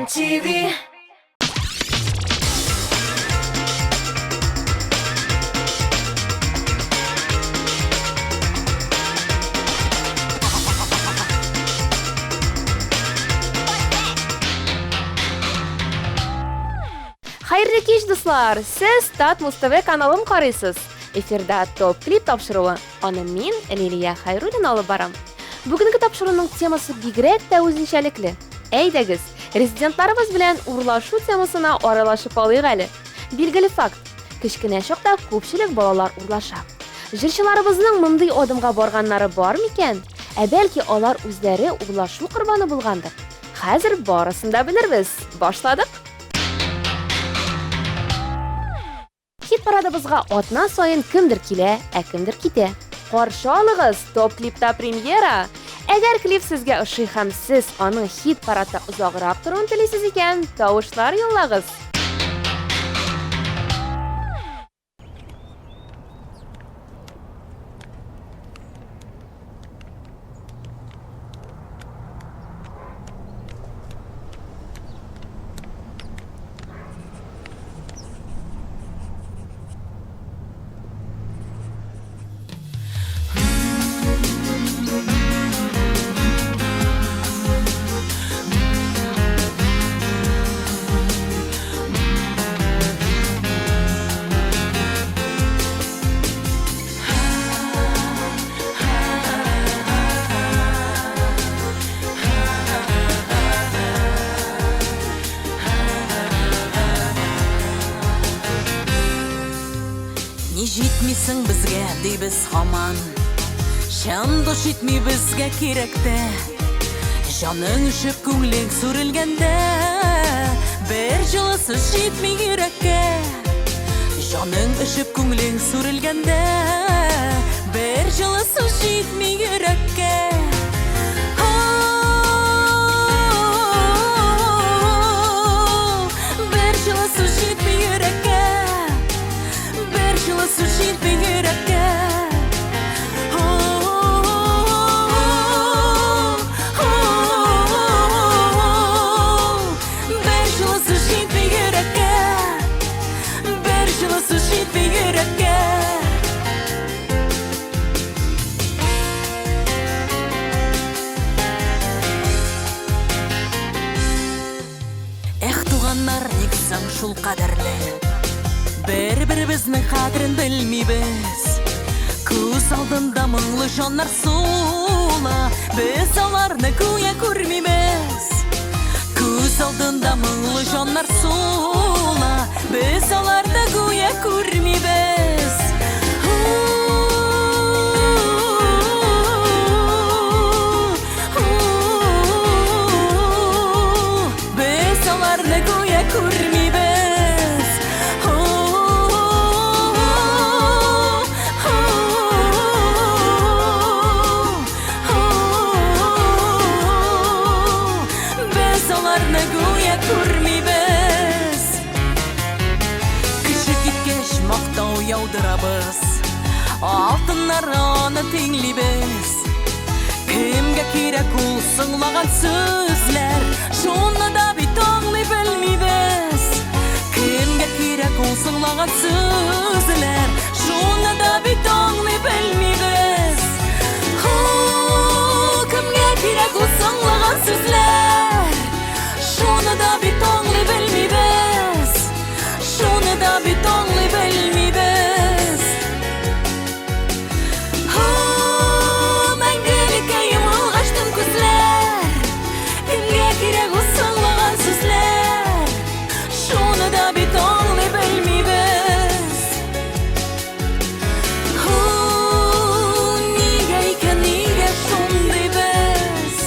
MTV. Хәерле кич, дуслар! Сез Татмус ТВ каналын карыйсыз. Эфирда Топ клип тапшыруы. Аны мин, Лилия Хайруллина алып барам. Бүгенге тапшыруның темасы бигрәк тә үзенчәлекле. Әйдәгез, резидентларыбыз белән урлашу темасына аралашып алыйк әле. Билгеле факт, кечкенә чакта күпчелек балалар урлаша. Җырчыларыбызның мондый адымга барганнары бар микән? Ә бәлки алар үзләре урлашу корбаны булгандыр? Хәзер барысын да белербез. Башладык! Хит-парадыбызга атна саен кемдер килә, ә кемдер китә. Каршы алыгыз, топ-клипта премьера! Әгәр клип сезгә ошый һәм сез аның хит-парадта озаграк торуын телисез икән, тавышлар юллагыз! Ни җитмисең безгә, дибез һаман. Чын дус җитми безгә кирәктә. Җаның өшеп, күңлең сүрелгәндә, бер җылы сүз җитми йөрәккә. Җаның өшеп, күңлең сүрелгәндә, бер җылы сүз җитми йөрәккә. Бер җылы сүз җитми йөрәккә. Бер җылы сүз җитми йөрәккә. Бер җылы сүз җитми йөрәккә. Бер җылы сүз җитми йөрәккә. Эх, туганнар, ник соң шул кадәрле? Бер-беребезнең кадерен белмибез. Күз алдында моңлы җаннар сула, без аларны гүя күрмибез. Күз алдында моңлы җаннар сула, без аларны гүя күрмибез. Без аларны гүя күрмибез. Без аларны гүя күрмибез. Кеше киткәч мактау яудырабыз. Алтыннар аны тиңлибез. Кемгә кирәк ул соңлаган сүзләр? Шуны да бит аңлый белмибез. Кемгә кирәк ул соңлаган сүзләр? Шуны да бит аңлый белмибез. Ху, кемгә кирәк ул соңлаган сүзләр? Шуны да бит аңлый белмибез. Шуны да бит аңлый белмибез. Мәңгелеккә йомылгач тын күзләр, кемгә кирәк ул соңлаган сүзләр? Шуны да бит аңлый белмибез. Нигә икән, нигә шундый без?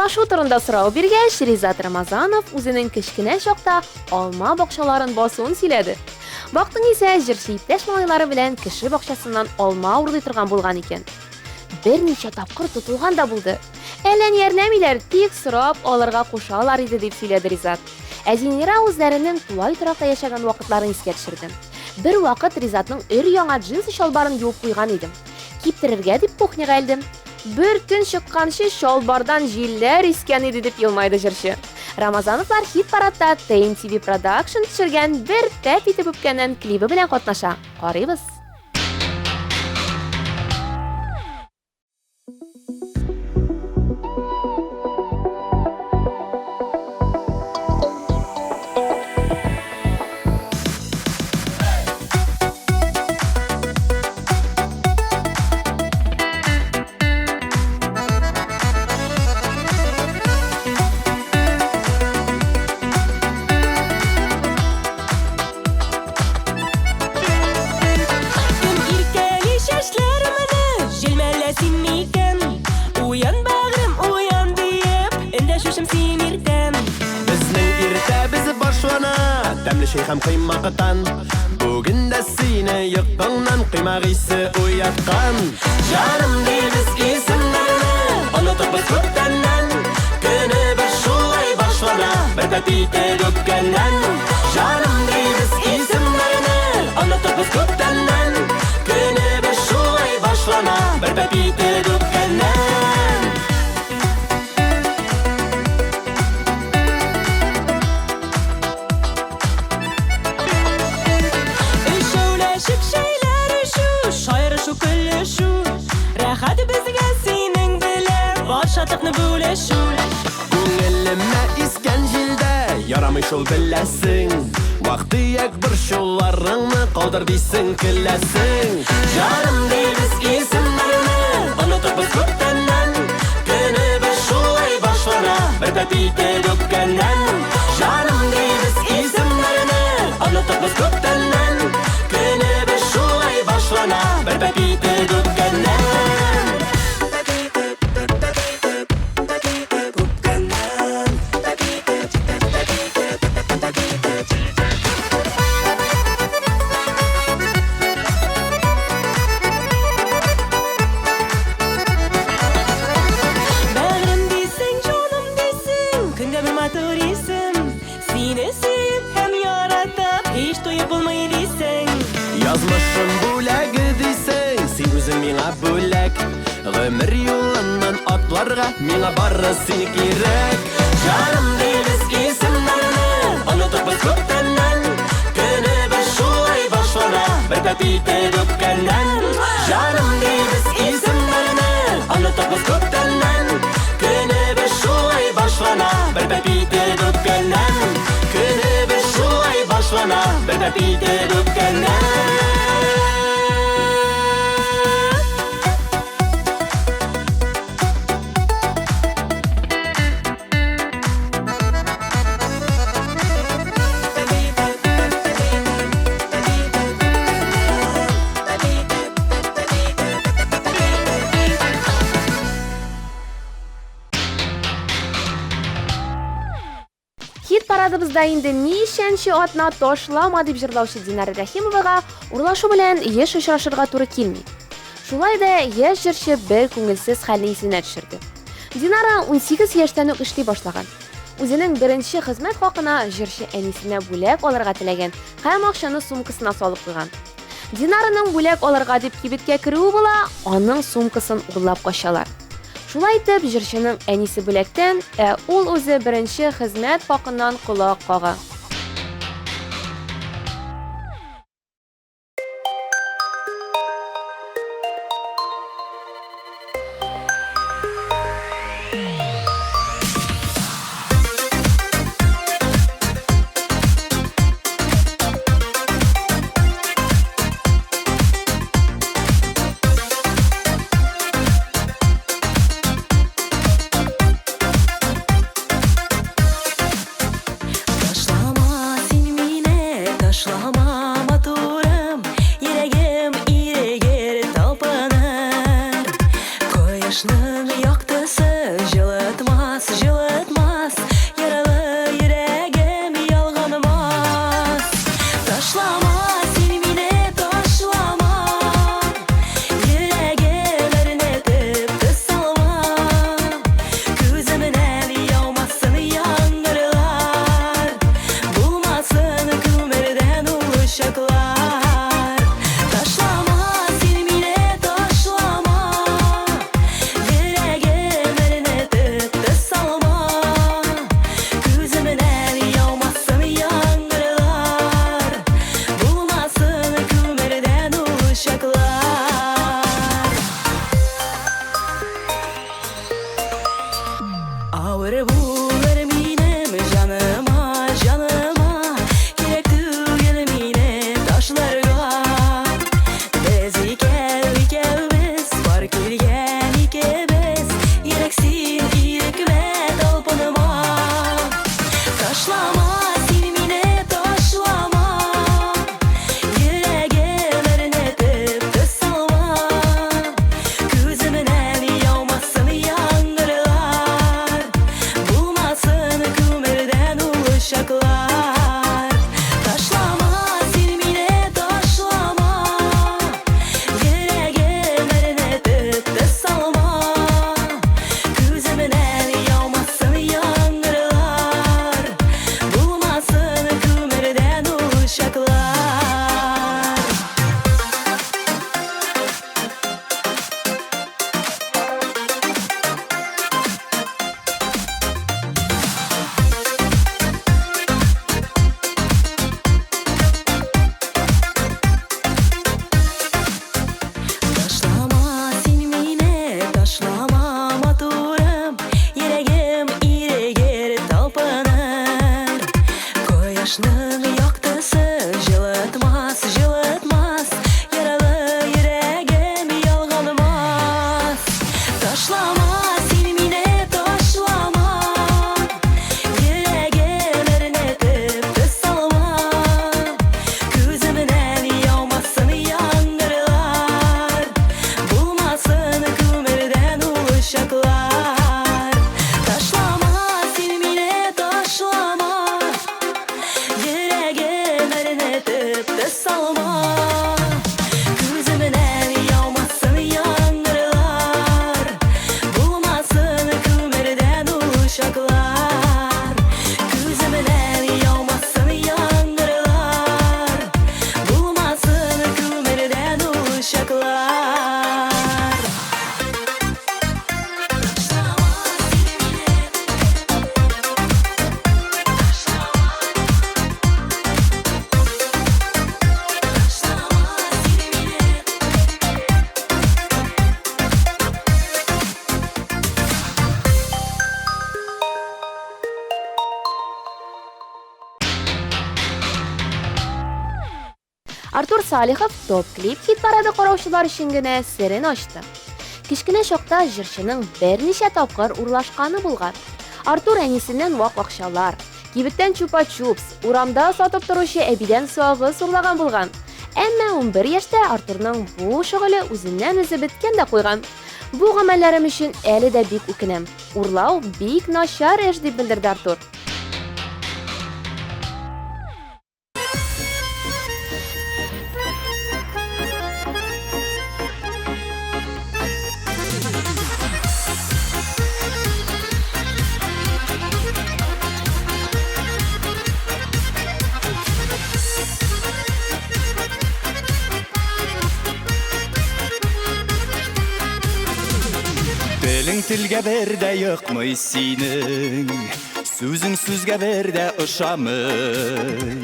Урлашу турында сорау биргәч, Ризат Рамазанов үзенең кечкенә чакта алма бакчаларын басуын сөйләде. Бактың исә, җырчы иптәш малайлары белән кеше бакчасыннан алма урлый торган булган икән. Берничә тапкыр тотылган да булды. Әллә ни әрләмиләр, тик сорап алырга кушалар иде, дип сөйләде Ризат. Ә Зинира үзләренең тулай торакта яшәгән вакытларын искә төшерде. Бер вакыт Ризатның өр-яңа джинсы чалбарын юып куйган идем. Киптерергә дип кухняга элдем. Бер төн чыкканчы чалбардан җилләр искән иде, дип елмайды җырчы. Рамазановлар хит-парадта TNTV Production төшергән бер тәп итеп үпкәннән клибы белән катнаша. Карыйбыз. Кем иркәли чәчләремне, җилмәлә син микән? Уян, бәгърем, уян диеп, эндәшүчем син иртән. Безнең иртәбез башлана тәмле чәй һәм коймактан. Бүген дә сине йокыңнан коймак исе уяткан. Җаным дибез исемнәрне, онытып без күптәннән. Көнебез шулай башлана, бер тәти итеп үпкәннән. Җаным дибез исемнәрне, онытып без күптәннән. Көнебез шулай башлана, бер тәти итеп үпкәннән. Өчәүләшеп чәйләр эчү, шаярышу, көлешү. Рәхәт безгә синең белән бар шатлыкны бүлешү. Күңелемә искән җилдә ярамый шул беләсең. Вак-төяк борчуларыңны калдыр дисең, көләсең. Җаным дибез исемнәрне, онытып без күптәннән. Көнебез шулай башлана, бер тәти итеп үпкәннән. Җаным дибез исемнәрне, онытып без күптәннән. Көнебез шулай башлана, бер тәти итеп үпкәннән. Бәгърем дисең, җаным дисең, көнгә бер матур исем. Сине сөеп һәм яратып, һич туеп булмый дисең. Язмышым бүләге дисең, син үзең миңа бүләк. Гомер юлыннан атларга миңа бары син кирәк. Җаным дибез исемнәрне, онытып без күптәннән. Көнебез шулай башлана, бер тәти итеп үпкәннән. Җаным дибез исемнәрне, онытып без күптәннән. Көнебез шулай башлана, бер тәти итеп үпкәннән. Көнебез шулай башлана, бер тәти итеп үпкәннән. Хит парадыбызда инде ничәнче атна ташлама дип җырлаучы Динара Рәхимовага урлашу белән еш очрашырга туры килми. Шулай да яшь җырчы бер күңелсез хәлне исенә төшерде. Динара 18 яшьтән үк эшли башлаган. Үзенең беренче хезмәт хакына җырчы әнисенә бүләк алырга теләгән һәм акчаны сумкасына салып куйган. Динараның бүләк алырга дип кибеткә керүе була, аның сумкасын урлап качалар. Шулай итеп, җырчының әнисе бүләктән, ә ул үзе беренче хезмәт хакыннан колак кага. Ташлама. Артур Салихов топ-клип хит-парады караучылар өчен генә серен ачты. Кечкенә чакта җырчының берничә тапкыр урлашканы булган. Артур әнисеннән вак акчалар, кибеттән чупа-чупс, урамда сатып торучы әбидән сагыз урлаган булган. Әмма 11 яшьтә Артурның бу шөгыле үзеннән-үзе беткән дә куйган. Бу гамәлләрем өчен әле дә бик үкенәм. Урлау бик начар эш, дип белдерде Артур. Телең телгә бер дә йокмый синең Сүзең сүзгә бер дә ошамый.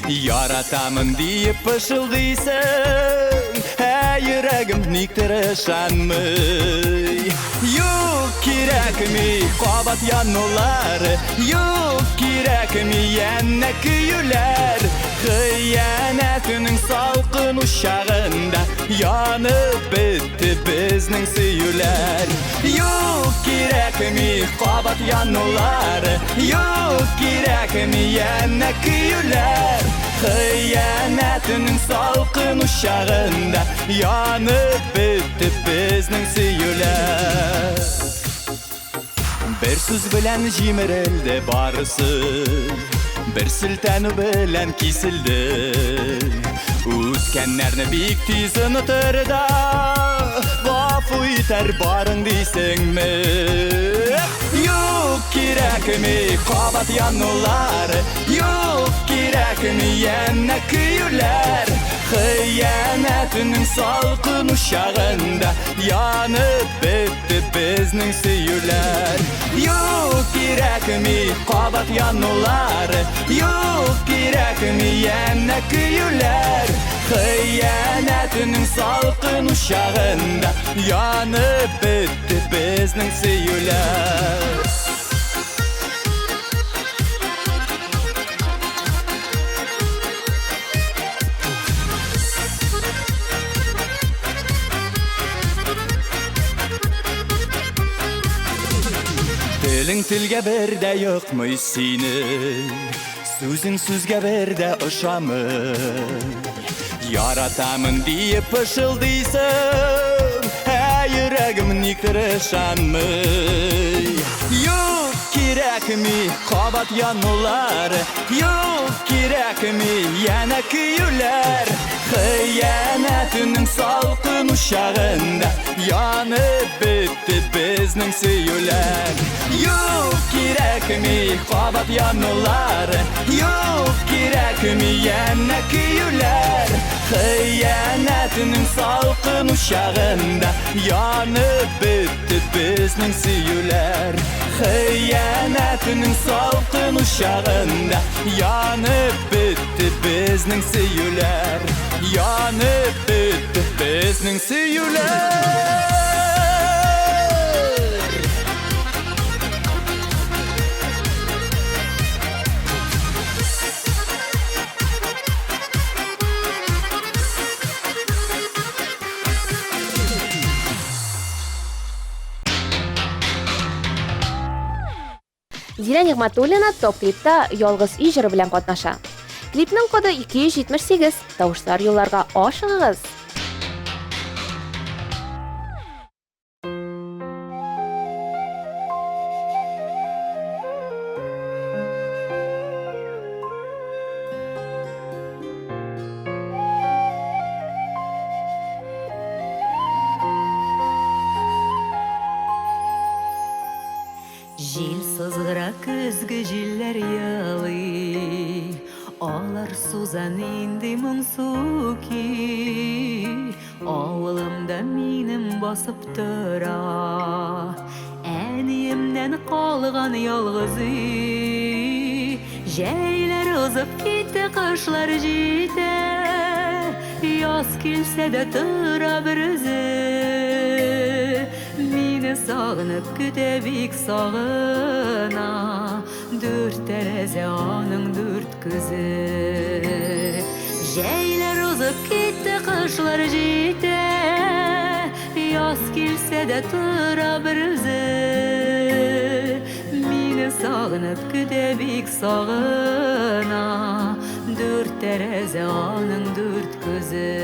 Яратамын диеп пышылдыйсың, ә йөрәгем никтер ышанмый. Юк, кирәкми кабат янулар, юк, кирәкми янә көюләр. Хыянәтнең салкын учагында янып бетте безнең сөюләр. Юк, кирәкми кабат янулар, юк, кирәкми янә көюләр. Хыянәтнең салкын учагында янып бетте безнең сөюләр. Бер сүз белән җимерелде барысы, бер селтәнү белән киселде. Үткәннәрне бик тиз онытыр да, гафу итәр барың дисеңме? Юк, кирәкми кабат янулар, юк, кирәкми янә көюләр. Хыянәтнең салкын учагында янып бетте безнең сөюләр. Юк, кирәкми кабат янулар, юк, кирәкми янә көюләр. Хыянәтнең салкын учагында янып бетте безнең сөюләр. Телең телгә бер дә йокмый синең, сүзең сүзгә бер дә ошамый. Яратамын диеп пышылдыйсың, ә йөрәгем никтер ышанмый. Юк, кирәкми кабат янулар, юк, кирәкми янә көюләр. Хыянәтнең салкын учагында янып бетте безнең сөюләр. Юк, кирәкми кабат янулар, юк, кирәкми янә көюләр. Хыянәтнең салкын учагында янып бетте безнең сөюләр. Хыянәтнең салкын учагында янып бетте безнең сөюләр. Янып бетте безнең сөюләр. Дилә Нигъмәтуллина топ-клипта Ялгыз өй җыры белән катнаша. Клипның коды 278. Тавышлар юлларга ашыгыгыз. Җил сызгыра, көзге җилләр елый, Алар суза нинди моңсу көй. Авылымда минем басып тора Әниемнән калган ялгыз өй. Җәйләр узып китте, кышлар җитә, Яз килсә дә тора бер үзе. Мине сагынып көтә, бик сагына, Дүрт тәрәзә аның дүрт күзе. Җәйләр узып китте, кышлар җитә. Яз килсә дә тора бер үзе. Мине сагынып көтә, бик сагына. Дүрт тәрәзә аның дүрт күзе.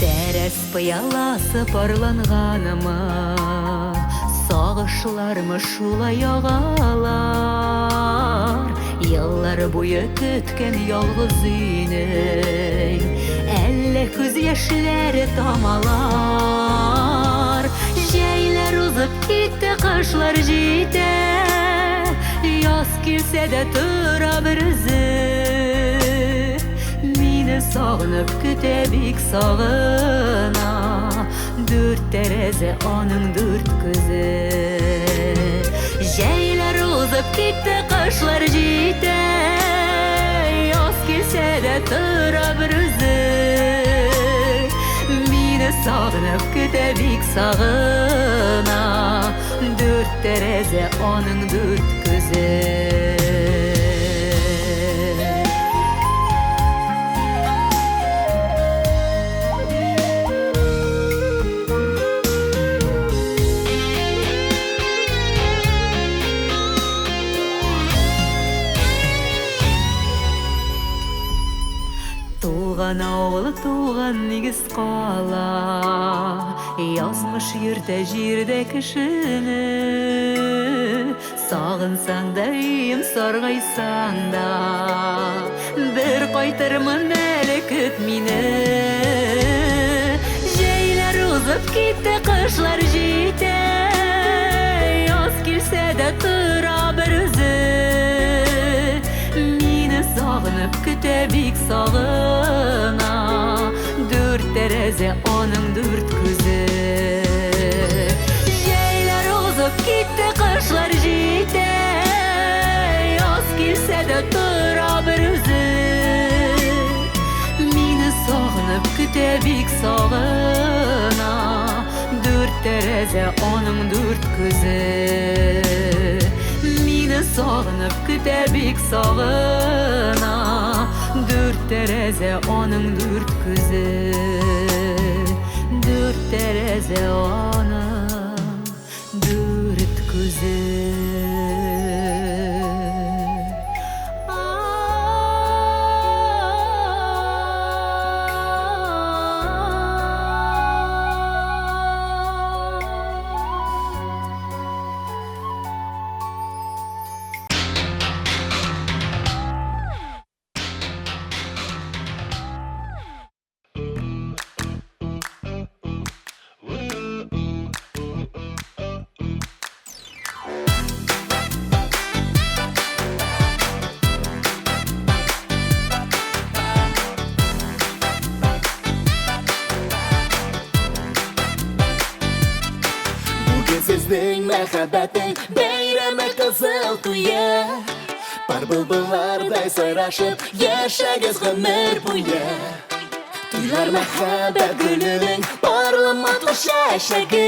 Тәрәз пыяласы парланганымы, Сагышлармы шулай агалар. Еллар буе көткән ялгыз өйнең Әллә күз яшьләре тамалар. Җәйләр узып китте, кышлар җитә. Яз килсә дә тора бер үзе. Мине сагынып көтә, бик сагына. Дүрт тәрәзә аның дүрт күзе. Җәйләр узып китте, кышлар җитә. Яз килсә дә тора бер үзе. Мине сагынып көтә, бик сагына. Дүрт тәрәзә аның дүрт күзе. Туган авыл, туган нигез кала. Язмыш йөртә җирдә кешене. Сагынсаң да өем, саргайсаң да, бер кайтырмын әле, көт мине. Җәйләр узып китте, кышлар җитә. Яз килсә дә тора бер үзе. Мине сагынып көтә, бик сагына. Дүрт тәрәзә аның дүрт күзе. Җәйләр узып китте, кышлар җитә. Яз килсә дә тора бер үзе. Мине сагынып көтә, бик сагына. Дүрт тәрәзә аның дүрт күзе. Мине сагынып көтә, бик сагына. Дүрт тәрәзә аның дүрт күзе. Дүрт тәрәзә аның дүрт күзе. Бүген сезнең мәхәббәтнең бәйрәме, кызыл туе. Пар былбыллардай сайрашып, яшәгез гомер буе. Туйлар мәхәббәт гөленең парлы матур чәчәге.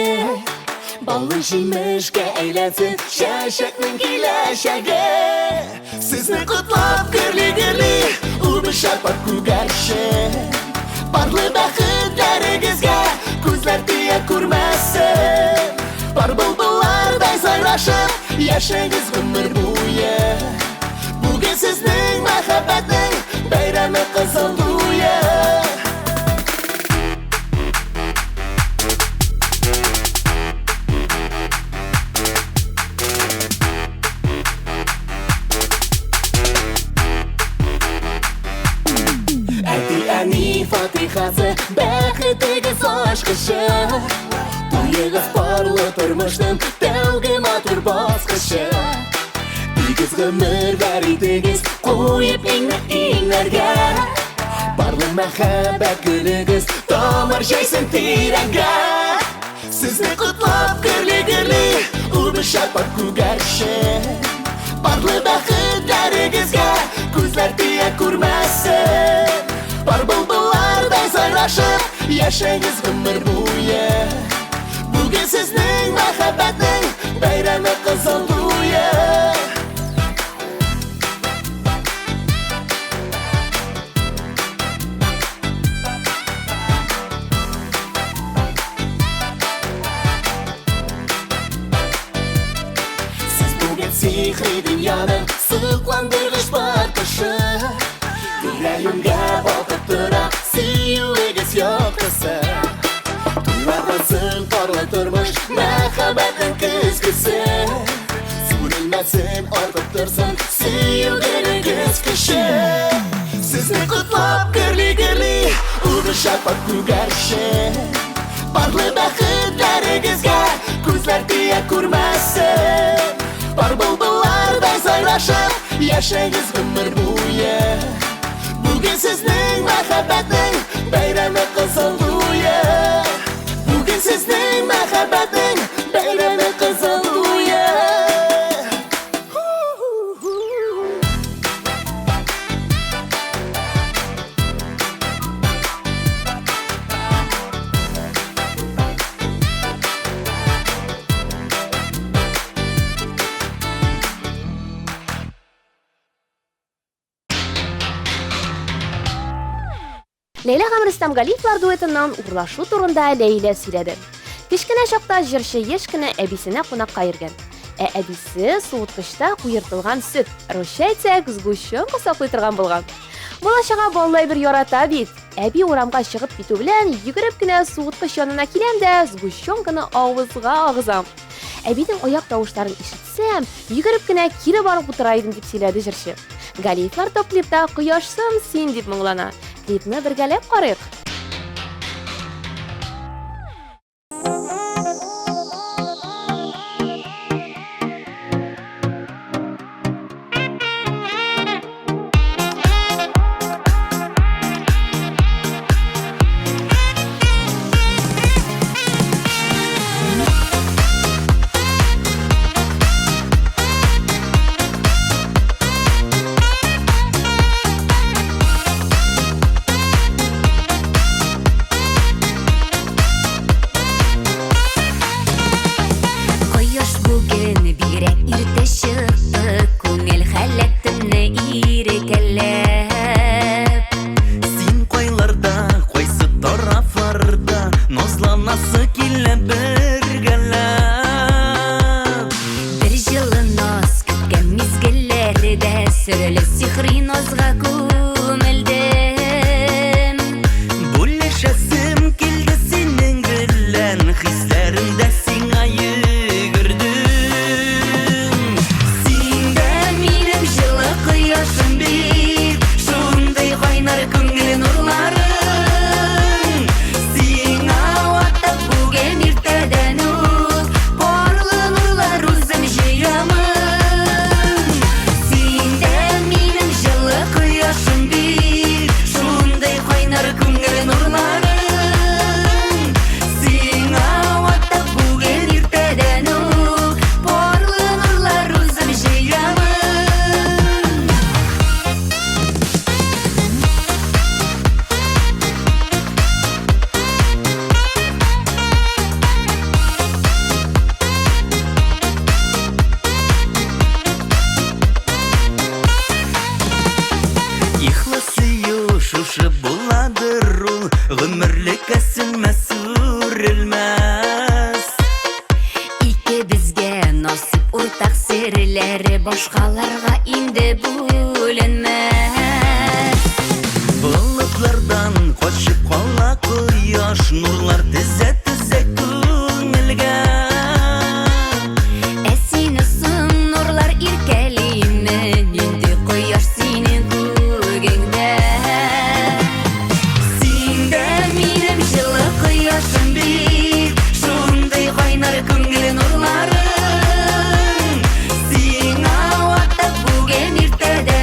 Баллы җимешкә әйләнсен чәчәкнең киләчәге. Сезне котлап гөрли-гөрли үбешә пар күгәрчен. Парлы бәхетләрегезгә күзләр тия күрмәсен. Пар былбыллардай сайрашып, яшәгез гомер буе. Бүген сезнең мәхәббәтнең бәйрәме, кызыл туе. Әти-әни фатихасы, бәхетегез ачкычы. Туегыз парлы тормышның тәүге матур баскычы. Тигез гомерләр итегез, куеп иңне иңнәргә. Парлы мәхәббәт гөлегез тамыр җәйсен тирәнгә. Сезне котлап гөрли-гөрли үбешә пар күгәрчен. Парлы бәхетләрегезгә күзләр тия күрмәсен. Пар былбыллардай сайрашып, яшәгез гомер буе. Бүген сезнең мәхәббәтнең бәйрәме кызыл туе. Сез бүген сихри дөньяның сокландыргыч балкышы. Тирә-юньгә балкып тора сөюегез яктысы. Туйлардан соң парлы тормыш мәхәббәтнең көзгесе. Сүрелмәсен, артып торсын сөюгегез көче. Сезне котлап гөрли-гөрли үбешә пар күгәрчен. Парлы бәхетләрегезгә күзләр тия күрмәсен. Пар былбыллардай сайрашып яшәгез гомер буе. Бүген сезнең мәхәббәтнең бәйрәме кызыл туе. Бүген сезнең мәхәббәтнең бәйрәме кызыл туе. Ләйлә һәм Рөстәм Галиевлар дуэтыннан урлашу турында Ләйлә сөйләде. Кечкенә чакта җырчы еш кенә әбисенә кунакка йөргән. Ә әбисе суыткычта куертылган сөт, русча әйтсәк, сгущенка саклый торган булган. Бала-чага баллы әйбер ярата бит. Әби урамга чыгып китү белән йөгереп кенә суыткыч янына киләм дә сгущенканы авызга агызам. Әбинең аяк тавышларын ишетсәм, йөгереп кенә кире барып утыра идем, дип сөйләде җырчы. Галиевлар топ-клипта «Кояшсың син» дип моңлана. Клипны бергәләп карыйк. Кояш бүген бигрәк иртә чыкты, күңел халәтемне иркәләп. Син кайларда, кайсы тарафларда назланасы килә бергәләп. Бер җылы наз көткән мизгелләрдә серле сихри назга күмелдем. Бүлешәсем килде синең белән, хисләремдә сиңа йөгердем. Син дә минем җылы кояшым бит, шундый кайнар күңел нурларың. Сиңа атап бүген иртәдән үк парлы нурлар үзем җыямын. Син дә минем җылы кояшым бит, шундый кайнар күңел нурларың. Сиңа атап бүген иртәдән үк парлы нурлар үзем җыямын. Ихлас сөю шушы буладыр ул, гомерлеккә сүнмәс, сүрелмәс. Икебезгә насыйп уртак серләре башкаларга инде бүленмәс. Болытлардан качып кала кояш, нурлар тезә-тезә күңелгә. Ә сине соң нурлар иркәлиме, нинди кояш синең күгеңдә? Син дә минем җылы кояшым бит, шундый кайнар күңел нурларың. Сиңа атап бүген иртәдән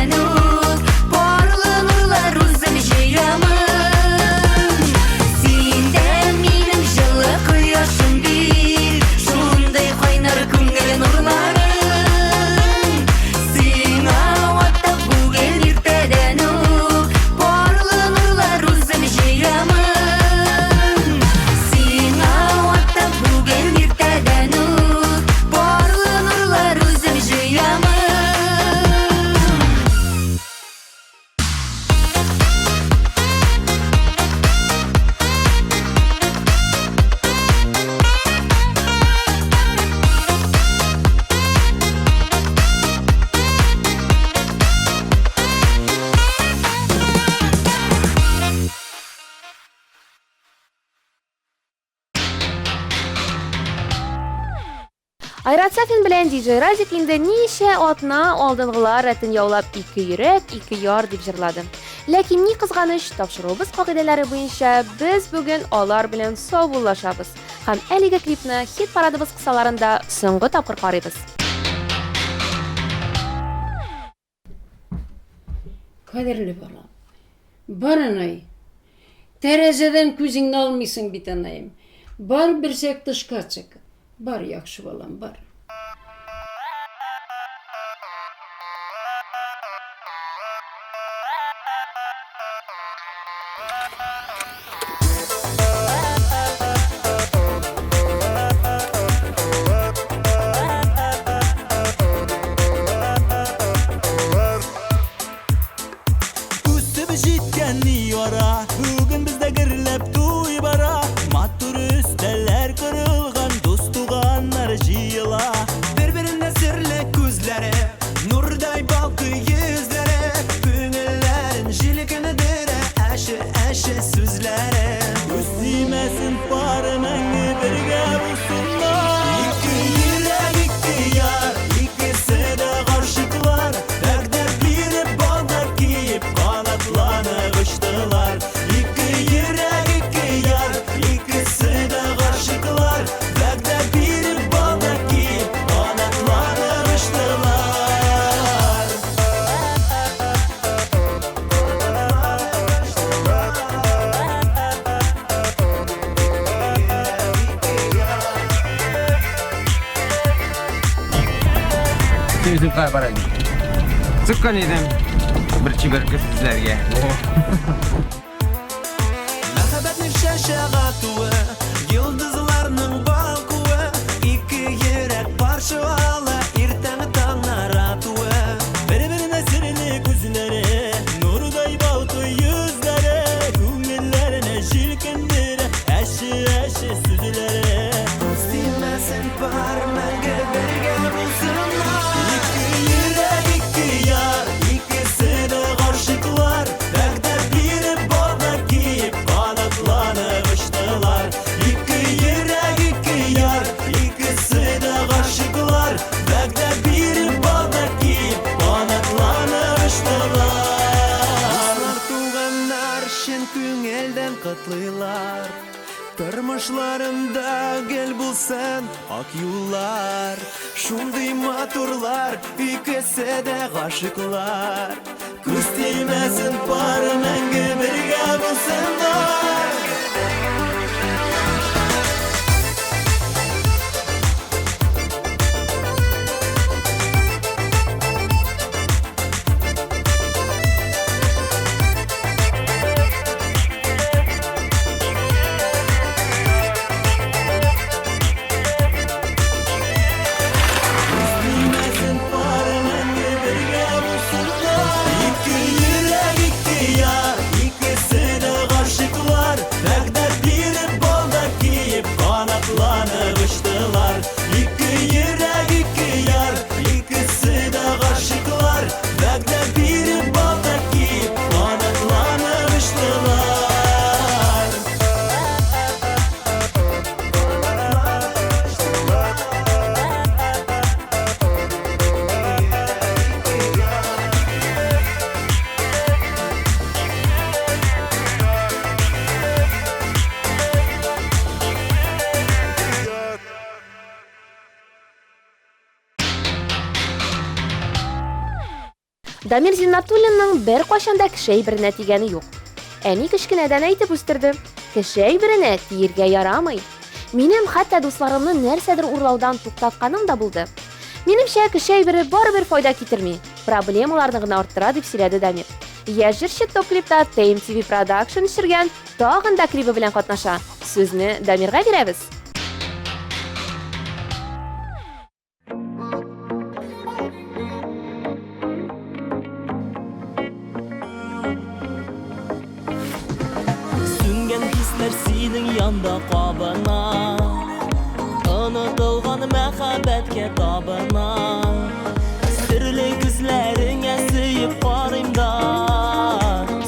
Айрат Сафин белән DJ Разик инде ничә атна алдынгылар рәтен яулап ике йөрәк, ике яр дип җырлады. Ләкин ни кызганыч, тапшыруыбыз кагыйдәләре буенча без бүген алар белән саубуллашабыз һәм әлеге клипны хит-парадыбыз кысаларында соңгы тапкыр карыйбыз. Кадерле балам. Бар, анай. Тәрәзәдән күзеңне алмыйсың бит, анаем. Бар берсәк тышка чык. Бар, яхшы балам, бар. Үсеп җиткән ни ара, бүген бездә гөрләп туй бара. Матур өстәлләр корылган, дус туганнар җыела. Бер-беренә серле күзләре, нурдай балкый йөзләре, күңелләрен җилкендерә әче-әче сүзләре. Күз тимәсен пары мәңге бергә булсыннар. Ике йөрәк, ике яр, икесе дә гашыйклар. Вәгъдә биреп, балда киеп, канатланып очтылар. Ике йөрәк, ике яр, икесе дә гашыйклар. Вәгъдә биреп, балда киеп, канатланып очтылар. Син үзең кая бара идең? Чыккан идем. Бер чибәр кыз эзләргә. Мәхәббәтнең чәчәк атуы, йолдызларның балкуы, ике йөрәк каршы ала иртәнге таңнар атуы. Бер-беренә серле күзләре, нурдай балкый йөзләре, күңелләрне җилкендерә әче-әче сүзләре. Күз тимәсен пар мәңге бергә булсыннар. Ике йөрәк, ике яр, икесе дә гашыйклар. Вәгъдә биреп, балда киеп, канатланып очтылар. Ике йөрәк, ике яр, икесе дә гашыйклар. Вәгъдә биреп, балда киеп, канатланып очтылар. Дуслар, туганнар чын күңелдән котлыйлар. Тормышларында гел булсын ак юллар. Шундый матурлар, икесе дә гашыйклар. Күз тимәсен пары мәңге бергә булсыннар. Тимәсен пары мәңге бергә булсыннар. Ике йөрәк, ике яр, икесе дә гашыйклар. Вәгъдә биреп, балда киеп, канатланып очтылар. Ике йөрәк, ике яр, икесе дә гашыйклар. Вәгъдә биреп, балда киеп, канатланып очтылар. Дамир Зиннатуллинның беркайчан да кеше әйберенә тигәне юк. Әни кечкенәдән әйтеп үстерде. Кеше әйберенә тиергә ярамый. Минем хәтта дусларымны нәрсәдер урлаудан туктатканым да булды. Минемчә, кеше әйбере барыбер файда китерми, проблемаларны гына арттыра, дип сөйләде Дамир. Яшь җырчы топ-клипта Tame TV Production төшергән тагын да клибы белән катнаша. Сүзне Дамирга бирәбез. Сүнгән хисләр синең янда кабына, Онытылган мәхәббәткә табына. Серле күзләреңә сөеп карыйм да,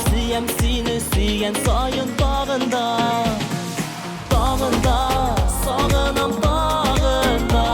Сөям сине сөйгән саен тагын да, Тагын да, сагынам тагын да.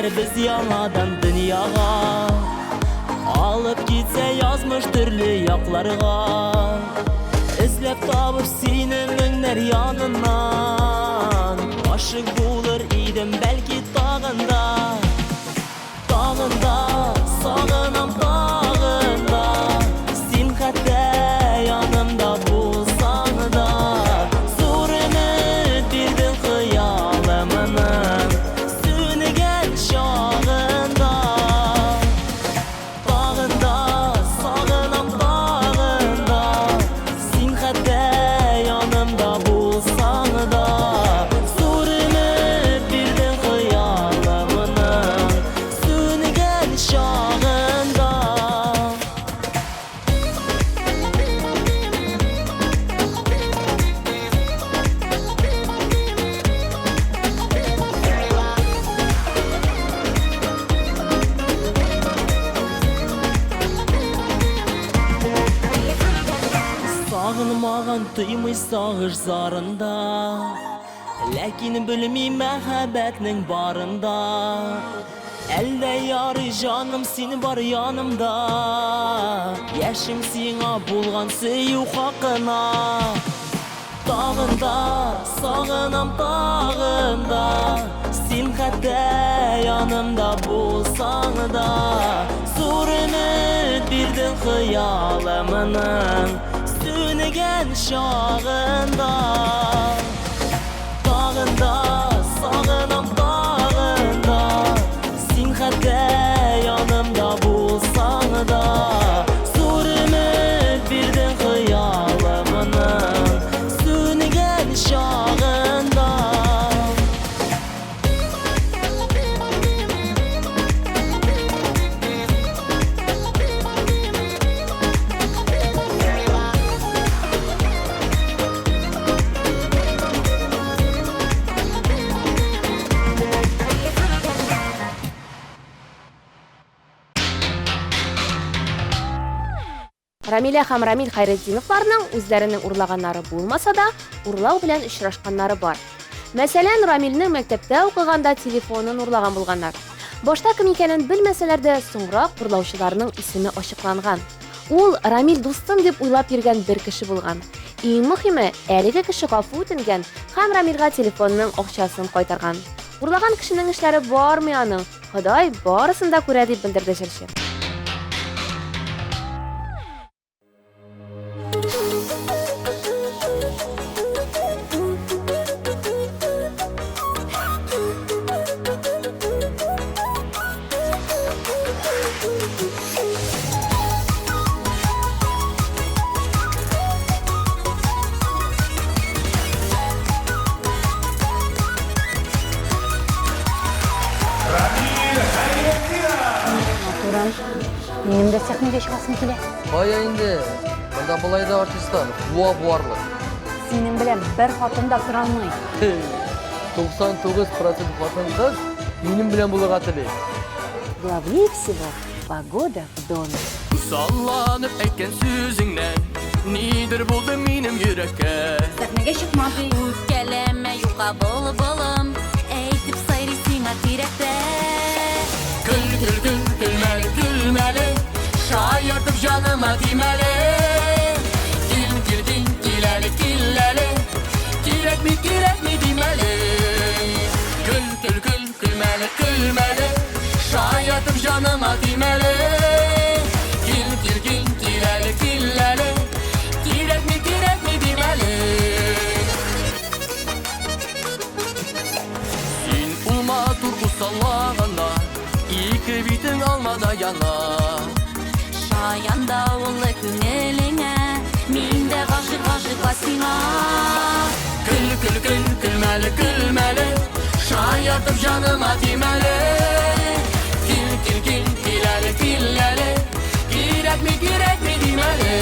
Киләрбез яңадан дөньяга. Алып китсә язмыш төрле якларга. Эзләп табып сине меңнәр яныннан. Гашыйк булыр идем бәлки тагын да. Тагын да, сагынам тагын да. Син хәтта янымда булсаң да. Зур өмет бирдең хыялымның сүнгән чагында. Тагын да, сагынам тагын да. Син хәтта янымда булсаң да. Зур өмет бирдең хыялымның сүнгән чагында. Сагынмаган тоймый сагыш зарында. Ләкин белми мәхәббәтнең барында. Әллә ярый җаным син бар янымда. Яшем сиңа булган сөю хакына. Тагын да, сагынам тагын да. Син хәтта янымда булсаң да. Зур өмет бирдең хыялымның сүнгән чагында. Тагын да, сагынам тагын да. Син хәтта янымда булсаң да. Зур өмет бирдең хыялымның сүнгән чагында. Рамилә һәм Рамил Хәйретдиновларның үзләренең урлаганнары булмаса да, урлау белән очрашканнары бар. Мәсәлән, Рамилнең мәктәптә укыганда телефонын урлаган булганнар. Башта кем икәнен белмәсәләр дә, соңрак урлаучыларның исеме ачыкланган. Ул Рамил дустым дип уйлап йөргән бер кеше булган. Иң мөһиме, әлеге кеше гафу үтенгән һәм Рамилгә телефонның акчасын кайтарган. Урлаган кешенең эшләре бармый аның. Ходай барысын да күрә дип белдерде җырчы. Туран, минем дә сәхнәгә чыгасым килә. Кая инде? Монда болай да артистлар буа буарлык. Синең белән бер хатын да тора алмый. 99% хатын-кыз минем белән булырга тели. Главнее всего погода в доме. Салланып әйткән сүзеңнән Нидер булды минем йөрәккә. Сәхнәгә чыкма ди. Үпкәләмә юка былбылым, әйтеп сайрый сиңа тирәктә. Көл, көл, көл, көлмәле, көлмәле, шаяртып җаныма тимәле. Кил, кил, кил, кил әле, кил әле, кирәкми, кирәкми димәле. Көл, көл, көл, көлмәле, көлмәле, шаяртып җаныма тимәле. Кил, кил, кил, кил әле, кил әле, кирәкми, кирәкми димәле. Син ул матур усаллаганда, ике битең алмада яна. Шаян давыллы күңелеңә, мин дә гашыйк, гашыйк ла сиңа. Көл, көл, көл, көлмәле, көлмәле, шаяртып җаныма тимәле. Кил, кил, кил, кил әле, кил әле, кирәкми, кирәкми димәле.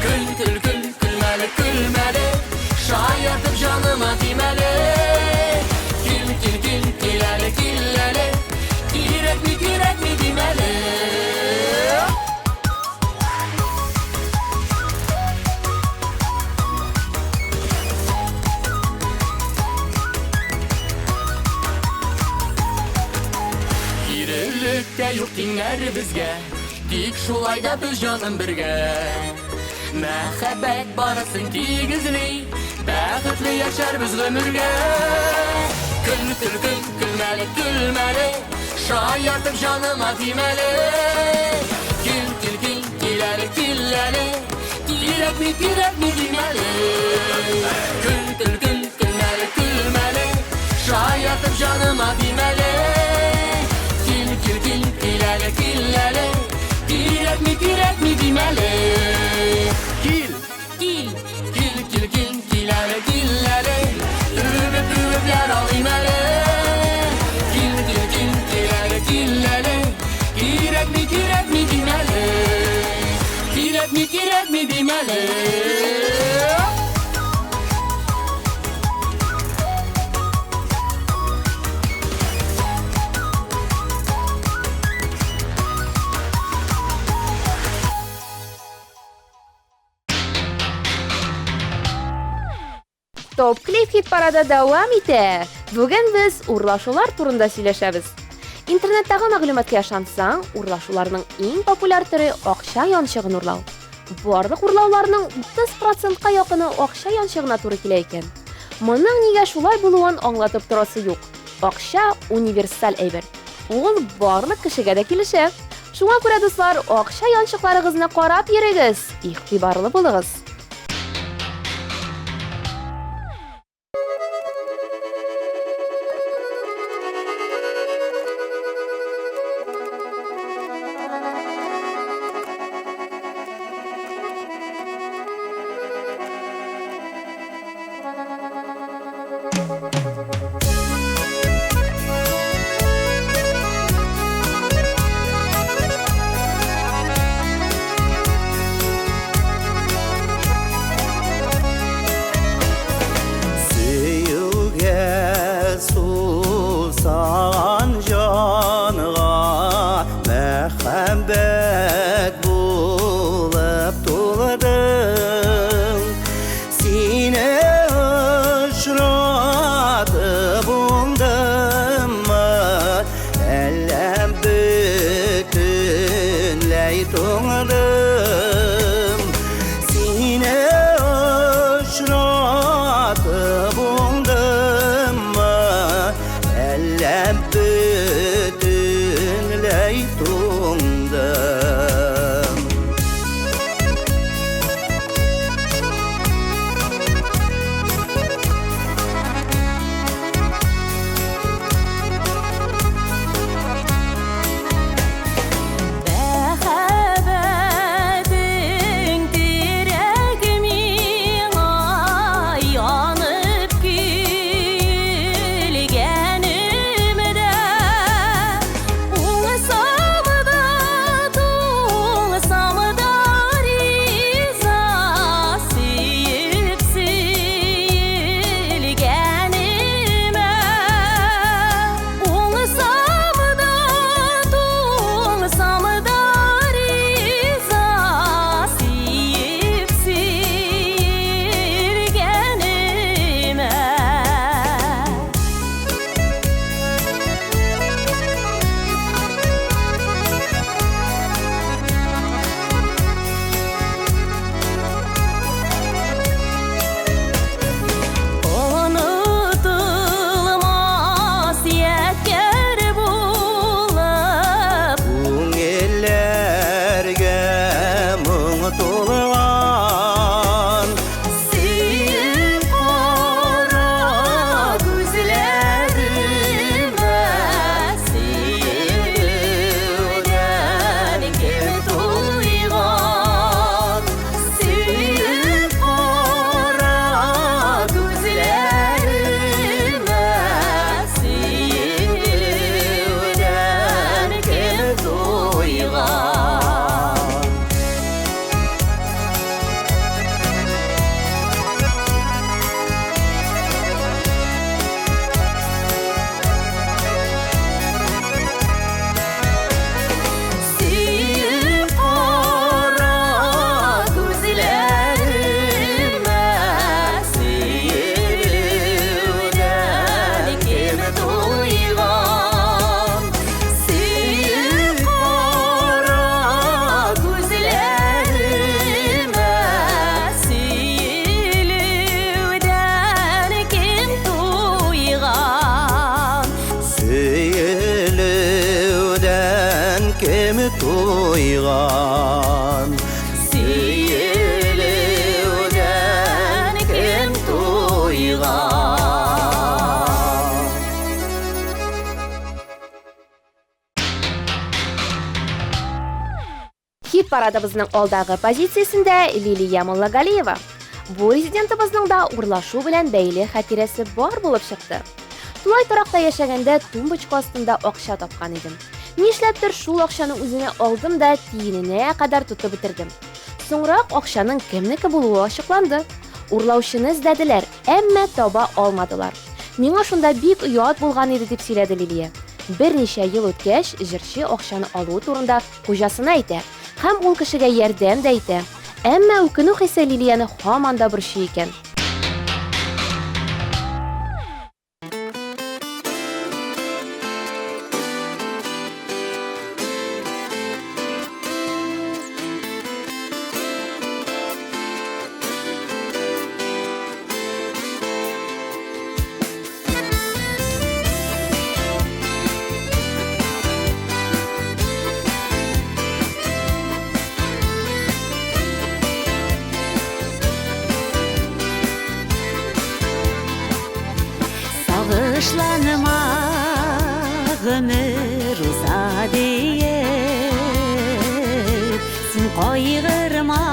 Көл, көл, көл, көлмәле, көлмәле, шаяртып җаныма тимәле. Кил, кил, кил, кил әле, кил әле, кирәкми, кирәкми димәле. тиңнәр безгә, тик шулай да без җаным бергә. Мәхәббәт барысын тигезли, бәхетле яшәрбез гомергә. Көл, көл, көл, көлмәле, көлмәле, шаяртып җаныма тимәле. Кил, кил, кил, кил әле, кил әле, кирәкми, кирәкми димәле. Көл, көл, көл, көлмәле, көлмәле, шаяртып җаныма тимәле. Кил, кил, кил, кил әле, кил әле, кирәкми, кирәкми димәле. Кил, кил, кил, кил, кил, кил әле, кил әле, үбеп, үбепләр алыйм әле. Кил, кил, кил, кил әле, кил әле, кирәкми, кирәкми димәле. Кирәкми, кирәкми димәле. Топ клип хит парады дәвам итә. Бүген без урлашулар турында сөйләшәбез. Интернеттагы мәгълүматка ышансаң, урлашуларның иң популяр төре акча янчыгын урлау. Барлык урлауларның 30%ка якыны акча янчыгына туры килә икән. Моның нигә шулай булуын аңлатып торасы юк. Акча универсаль әйбер. Ул барлык кешегә дә килешә. Шуңа күрә, дуслар, акча янчыкларыгызны карап йөрегез, игътибарлы булыгыз. Сөюгә сусаган җанга мәхәббәт булып тулдың. Сине очратып туйган? Сөелүдән кем туйган? Хит парадыбызның алдагы позициясендә Лилия Муллагалиева. Бу резидентыбызның да урлашу белән бәйле хатирәсе бар булып чыкты. Тулай торакта яшәгәндә тумбочка астында акча тапкан идем. Нишләптер шул акчаны үземә алдым да тиененә кадәр тотып бетердем. Соңрак акчаның кемнеке булуы ачыкланды. Урлаучыны эзләделәр, әмма таба алмадылар. Миңа шунда бик оят булган иде, дип сөйләде Лилия. Берничә ел үткәч, җырчы акчаны алуы турында хуҗасына әйтә һәм ул кешегә ярдәм дә итә. Әмма үкенү хисе Лилияне һаман да борчый икән. Сагышланма, гомер уза диеп, Син кайгырма,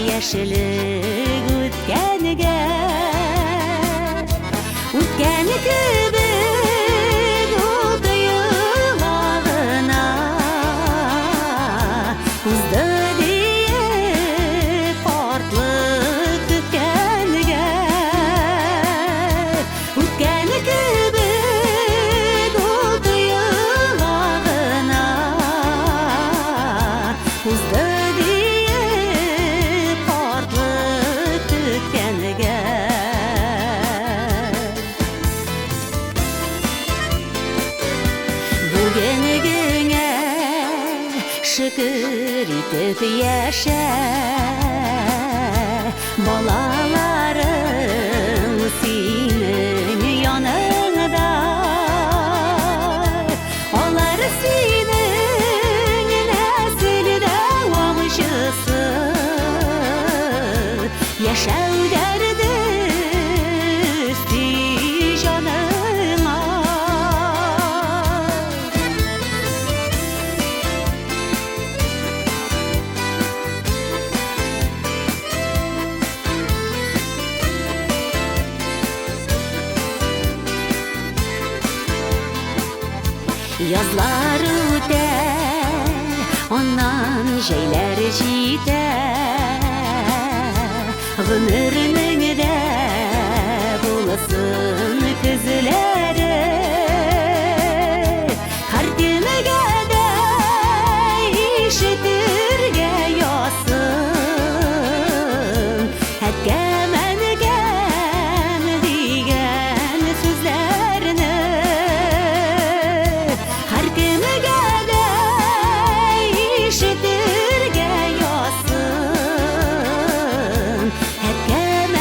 яшьлек үткәнгә. Үткән кебек ул тоела гына, Узды диеп картлык көткәнгә. Үткән кебек ул тоела гына, Узды диеп картлык көткәнгә. Бүгенгеңә шөкер итеп яшә, Балаларың синең яныңда, Алар синең нәсел дәвамчысы, Яшәү дәрде өсти җаныңа. Язлар үтә, аннан җәйләр җитә. Гомернең дә булсын көзләре. Һәркемгә дә ишетергә язсын. Әткәм, әнкәм дигән сүзләрне. Һәркемгә дә ишетергә язсын. Әткәм,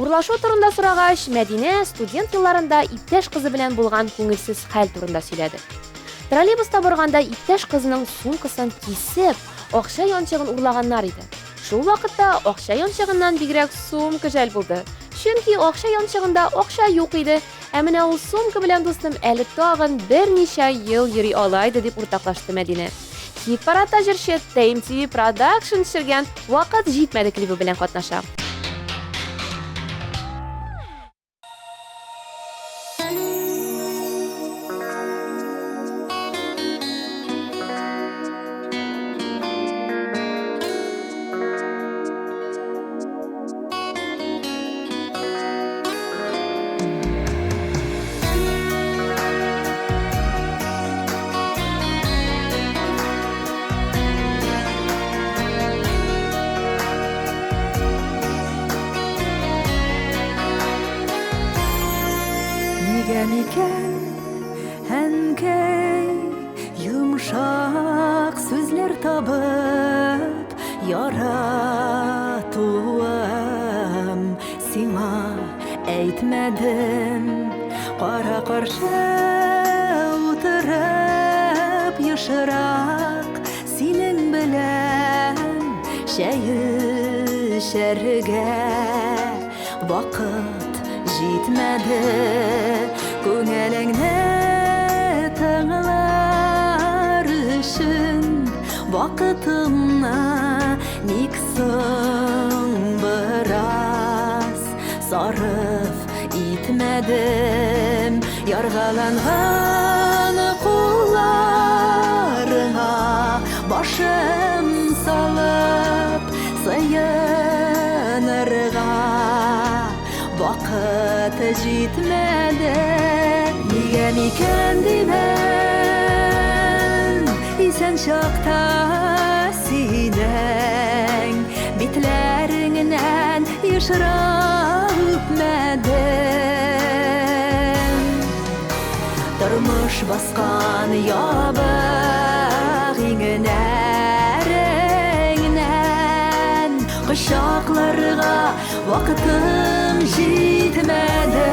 Урлашу турында сорагач, Мәдинә студент елларында иптәш кызы белән булган күңелсез хәл турында сөйләде. Троллейбуста барганда иптәш кызының сумкасын кисеп, акча янчыгын урлаганнар иде. Шул вакытта акча янчыгыннан бигрәк сумка жәл булды. Чөнки акча янчыгында акча юк иде. Ә менә ул сумка белән дустым әле тагын берничә ел йөри ала иде, дип уртаклашты Мәдинә. Хит-парадта җырчы Tame TV Production төшергән Вакыт җитмәде клибы белән катнаша. Нигә микән, әнкәй, йомшак сүзләр табып, яратуым сиңа әйтмәдем. Кара каршы утырып, ешрак синең белән чәй эчәргә вакыт җитмәде. Күңелеңне тыңлар өчен вакытымны ник соң бераз сарыф итмәдем. Яргаланган кулларыңа башым салып сыенырга вакыт җитмәде. Нигә микән димен, исән чакта синең битләреңнән ешрак үпмәдем. Тормыш баскан ябык иңнәреңнән кочакларга вакытым җитмәде.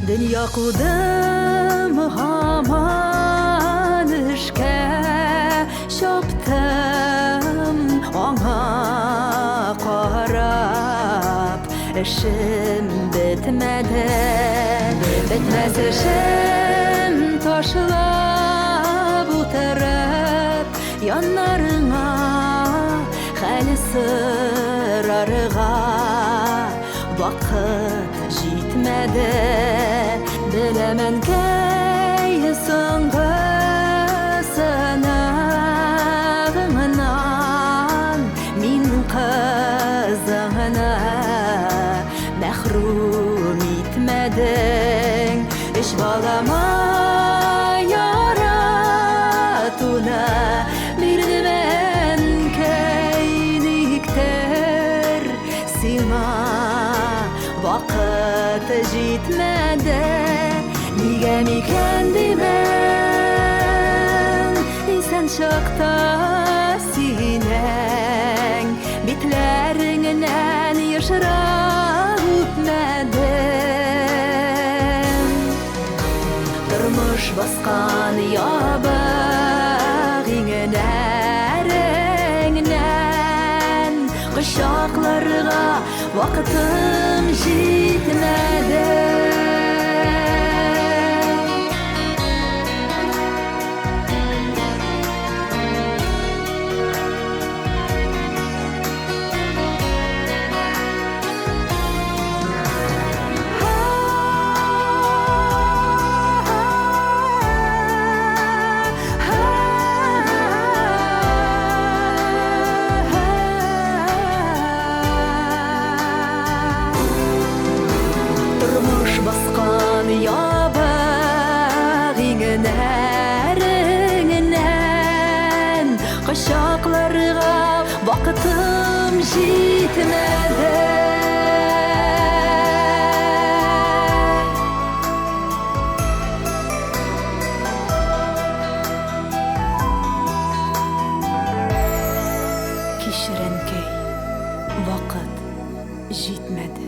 Дөнья кудым һаман эшкә чаптым, аңа карап эшем бетмәде. Бетмәс эшем ташлап утырып, яннарыңа хәл сорарга вакыт җитмәде. Беләм, әнкәй, соңгы сынагыңнан мин кызыңны мәхрүм итмәдең. Өч балама яратуны бирдем, әнкәй, никтер сиңа вакыт җитмәде. Нигә микән димен, исән чакта синең битләреңнән ешрак үпмәдем. Тормыш баскан ябык иңнәреңнән кочакларга вакытым җитмәде. Тормыш баскан ябык иңнәреңнән кочакларга вакытым җитмәде. Вакыт җитмәде.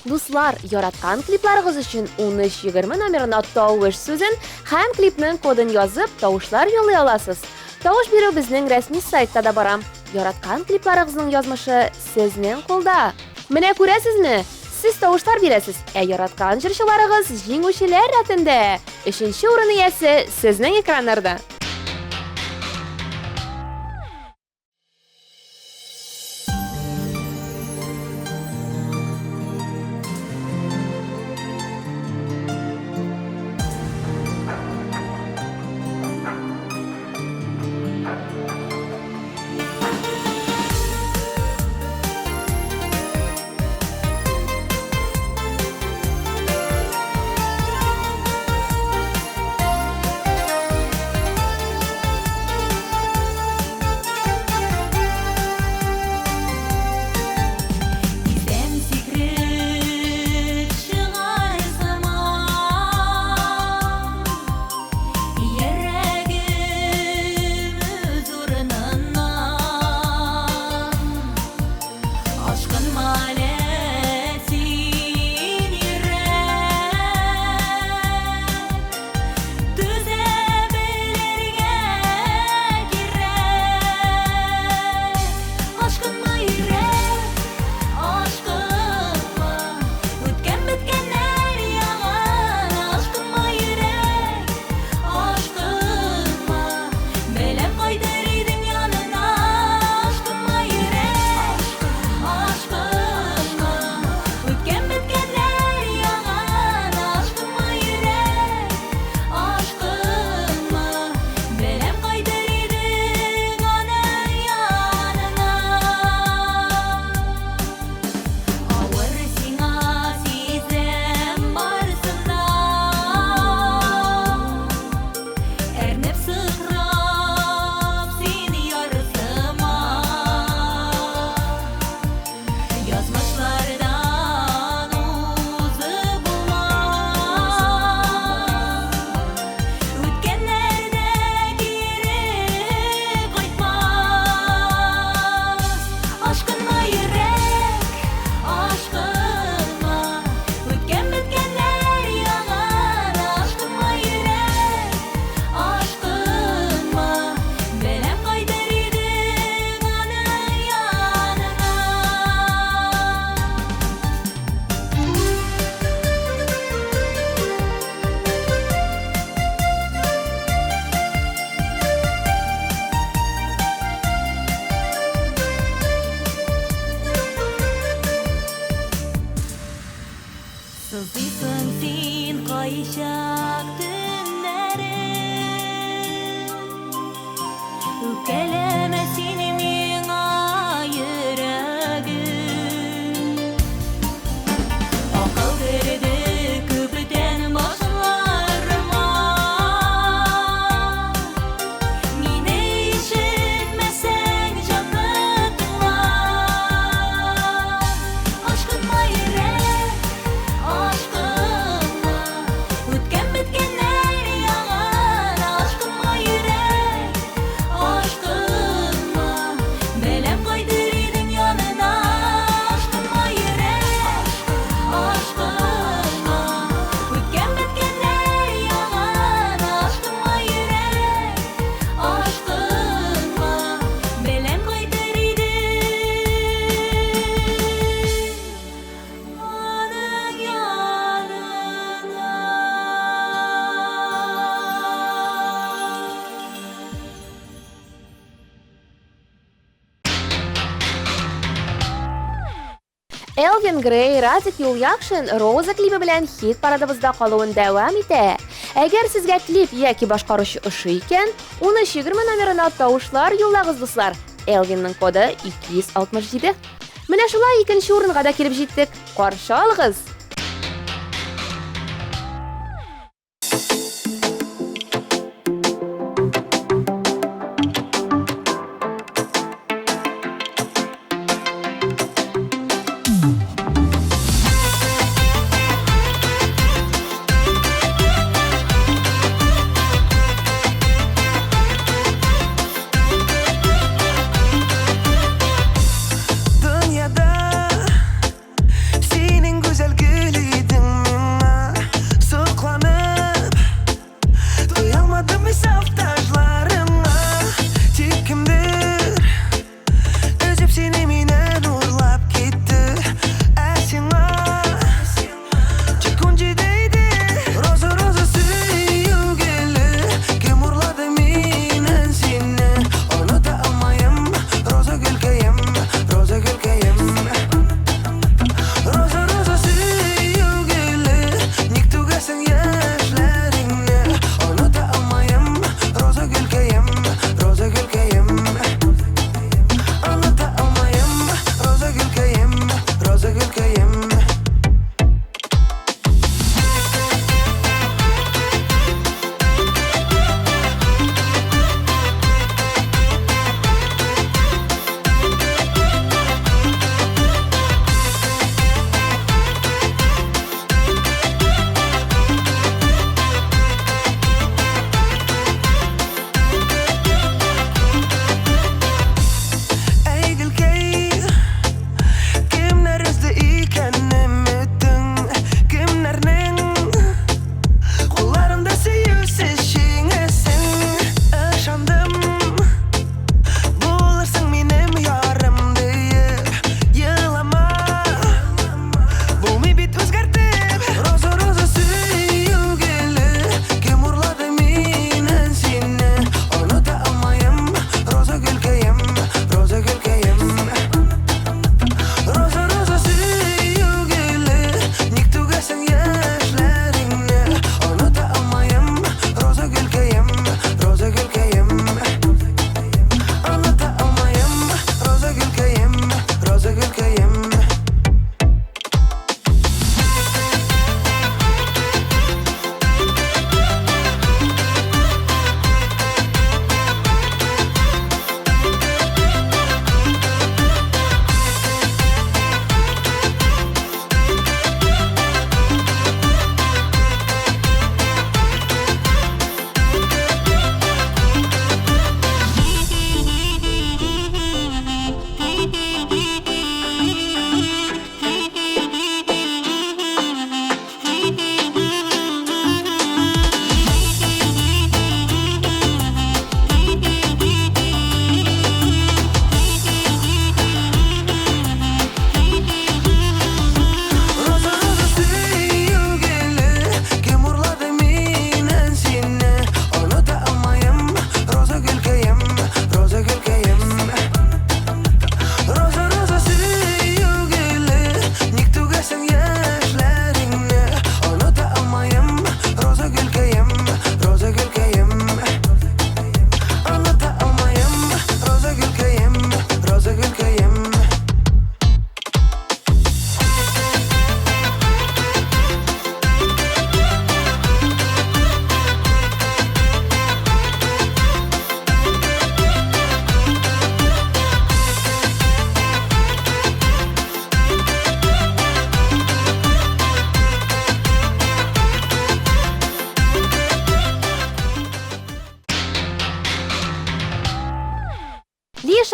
Дуслар, яраткан клипларыгыз өчен 1320 номерына тавыш сүзен һәм клипның кодын язып, тавышлар юллый аласыз. Тавыш бирү безнең рәсми сайтта да бара. Яраткан клипларыгызның язмышы сезнең кулда. Менә күрәсезме? Сез тавышлар бирәсез, ә яраткан җырчыларыгыз җиңүчеләр рәтендә. Өченче урын иясе сезнең экраннарда. Элвин Грей, Радик Юльякшин Роза клибы белән хит парадыбызда калуын дәвам итә. Әгәр сезгә клип яки башкаручы ошый икән, 1320 номерына тавышлар юллагыз, дуслар. Элвинның коды 267. Менә шулай икенче урынга да килеп җиттек. Каршы алыгыз!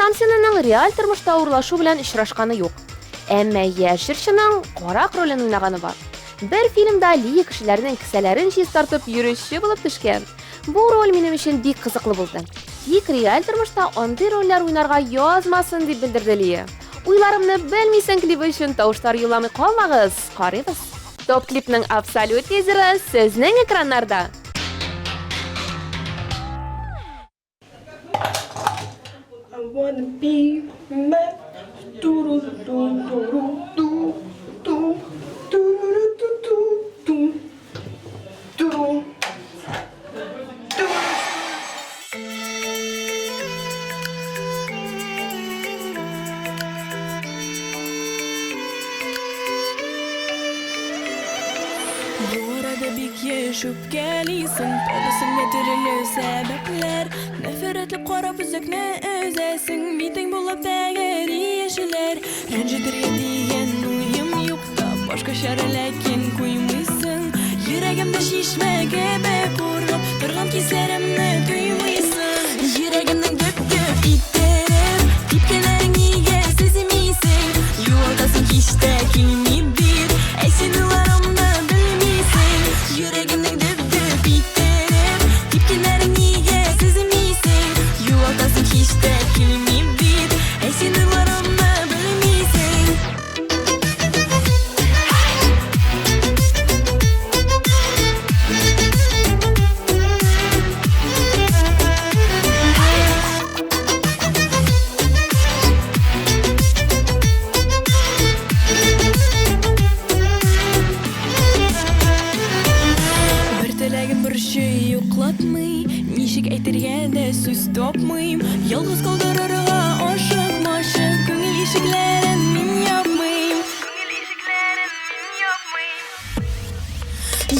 Шамсинаның реаль тормышта урлашу белән очрашканы юк. Әмма яшь җырчының карак ролен уйнаганы бар. Бер фильмда Лия кешеләрнең кесәләрен чистартып йөрүче булып төшкән. Бу роль минем өчен бик кызыклы булды. Тик реаль тормышта андый рольләр уйнарга язмасын, дип белдерде Лия. Уйларымны белмисең клибы өчен тавышлар юлламый калмагыз, карыйбыз. Топ клипның абсолют лидеры сезнең экраннарда. I wanna be mad. Ту-ру-ту-ту-ру-ту, ту, ту-ру-ру-ту-ту, ту, ту. Бу арада бик еш үпкәлисең, Табасың да төрле сәбәпләр. Нәфрәтләп карап үзәкне өзәсең, Битең булып тәгәри яшеләр. Рәнҗетергә дигән уем юк та, Башка чара ләкин куймыйсың. Йөрәгемдә чишмә кебек ургып Торган хисләремне тоймыйсың. Йөрәгемнең дөп-дөп иттереп Типкәләрен нигә сизмисең? Югалтасың һич тә килми бит, Әй син уйларымны белмисең. Йөрәгемнең дөп-дөп иттереп Типкәләрен нигә сизмисең? Югалтасың һич тә килми бит, Әй син уйларымны белмисең. Бер теләгем борчый, йоклатмый, Ничек әйтергә дә сүз тапмыйм. Ялгыз калдырырга ашыкмачы, Күңел ишекләрен мин япмыйм.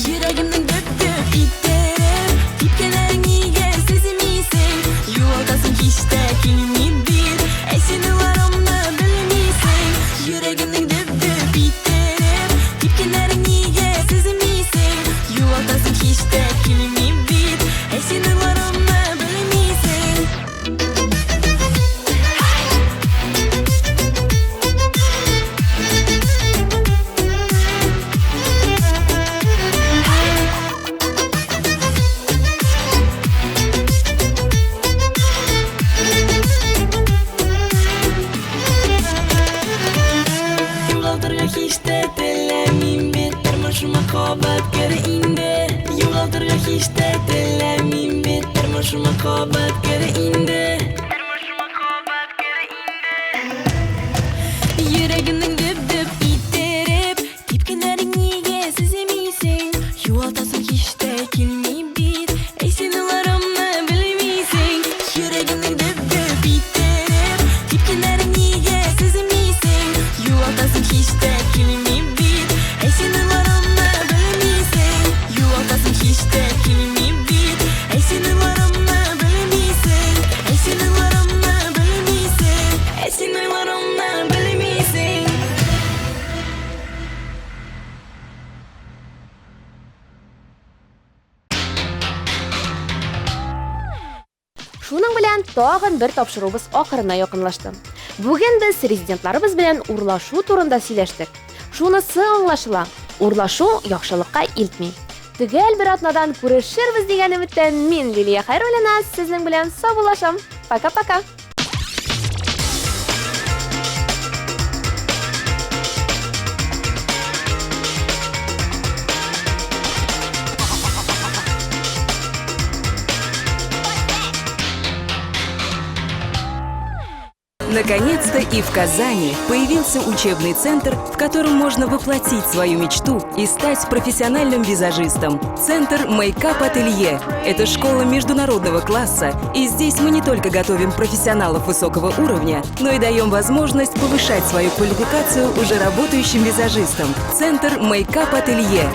Йөрәгемнең дөп-дөп иттереп Типкәләрен нигә сизмисең? Югалтасың һич тә килми бит, Әй син уйларымны белмисең. Йөрәгемнең дөп-дөп иттереп Типкәләрен нигә сизмисең? Югалтасың һич тә килми бит, Әй син уйларымны белмисең. Югалтырга һич тә теләмим бит, Тормышыма кабат кер инде. Югалтырга һич тә теләмим бит, Тормышыма кабат кер инде. Йөрәгемнең дөп-дөп иттереп Типкәннәрен нигә сизмисең? Югалтасың һич тә килми бит, Әй син уйларымны белмисең. Йөрәгемнең дөп-дөп иттереп Типкәннәрен нигә сизмисең? Югалтасың һич тә килми бит, Әй син уйларымны белмисең. Югалтасың һич тә килми бит, Әй син уйларымны белмисең. Әй син уйларымны белмисең. Әй син уйларымны белмисең. Шуның белән тагын бер тапшыруыбыз ахырына якынлашты. Бүген без резидентларыбыз белән урлашу турында сөйләштек. Шунысы аңлашыла, урлашу яхшылыкка илтми. Төгәл бер атнадан күрешербез дигән өметтә мин, Лилия Хәйруллина, сезнең белән саубуллашам. Пока-пока! Наконец-то и в Казани появился учебный центр, в котором можно воплотить свою мечту и стать профессиональным визажистом. Центр Makeup Ателье – это школа международного класса, и здесь мы не только готовим профессионалов высокого уровня, но и даем возможность повышать свою квалификацию уже работающим визажистам. Центр Makeup Ателье.